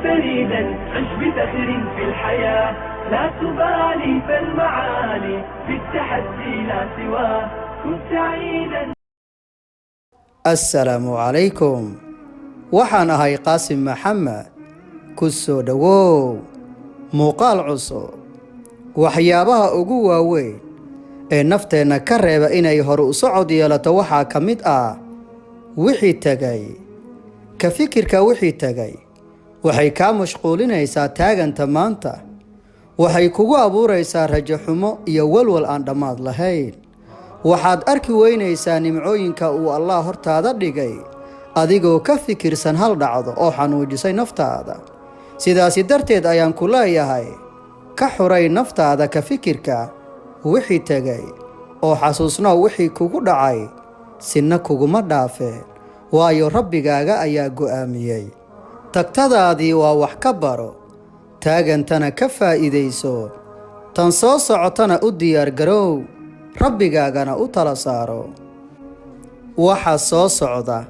فريدا، عش بفخر في الحياة، لا تبالي فالمعالي في التحدي لا سواه، كن سعيدا. Assalaamu calaykum. Waxaan ahay Qaasim Maxamed. Ku soo dhowow muuqaal cusub. Waxyaabaha ugu waaweyn ee nafteenna ka reeba inay hore u socod yeelato waxaa ka mid ah wixii tegay. Ka fikirka wixii tegay waxay kaa mashquulinaysaa taaganta maanta, waxay kugu abuuraysaa rajo xumo iyo walwal aan dhammaad lahayn. Waxaad arki weynaysaa nimcooyinka uu Allah hortaada dhigay, adigoo ka fikirsan hal dhacdo oo xanuujisay naftaada. Sidaasi darteed ayaan ku leeyahay, ka xuray naftaada ka fikirka wixii tegay oo xasuusnow wixii kugu dhacay sinna kuguma dhaafeen, waayo Rabbigaaga ayaa go'aamiyey. Tagtadaadii waa wax ka baro, taagantana ka faa'iidayso, tan soo socotana u diyaargarow, Rabbigaagana u tala saaro. Waxa soo socda,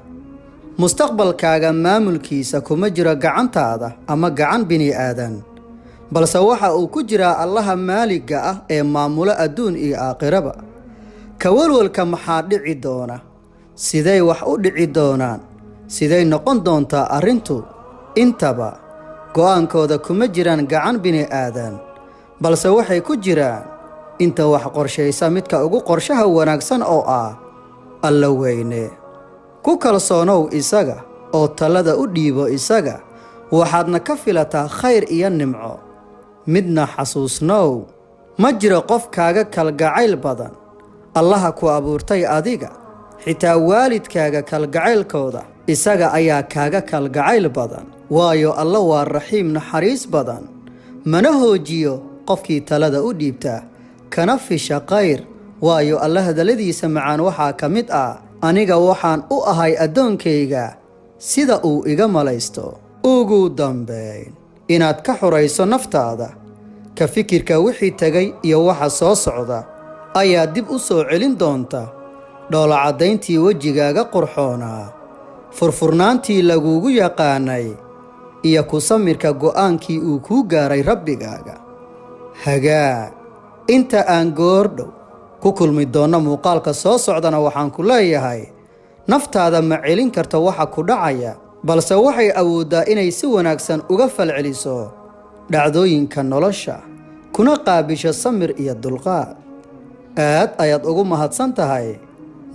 mustaqbalkaaga maamulkiisa kuma jiro gacantaada ama gacan bini aadan, balse waxa uu ku jiraa Allaha maaligga ah ee maamulo adduun iyo aakhiraba. Ka walwalka maxaa dhici doona, siday wax u dhici doonaan, siday noqon doontaa arrintu, intaba go'aankooda kuma jiraan gacan bini aadan, balse waxay ku jiraan inta wax qorshaysa midka ugu qorshaha wanaagsan oo ah Alla weyne. Ku kalsoonow isaga oo talada u dhiibo isaga, waxaadna ka filataa khayr iyo nimco. Midna xasuusnow: ma jiro qof kaaga kalgacayl badan Allaha ku abuurtay adiga. Xitaa waalidkaaga kalgacaylkooda isaga ayaa kaaga kalgacayl badan, waayo Alla waa Raxiim, naxariis badan, mana hoojiyo qofkii talada u dhiibta kana fisha khayr, waayo Alla hadalladiisa macaan waxaa ka mid ah: "Aniga waxaan u ahay addoonkayga sida uu iga malaysto." Ugu dambayn, inaad ka xurayso naftaada ka fikirka wixii tegay iyo waxa soo socda ayaa dib u soo celin doonta dhoolacaddayntii wejigaaga qurxoonaa, furfurnaantii lagugu yaqaanay iyo ku samirka go'aankii uu kuu gaaray Rabbigaaga. Hagaag, inta aan goordhow ku kulmi doonno muuqaalka soo socdana, waxaan ku leeyahay: naftaada ma celin karto waxa ku dhacaya, balse waxay awooddaa inay si wanaagsan uga falceliso dhacdooyinka nolosha, kuna qaabisho samir iyo dulqaad. Aad ayaad ugu mahadsan tahay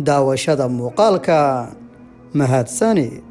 daawashada muuqaalkan. Mahadsani.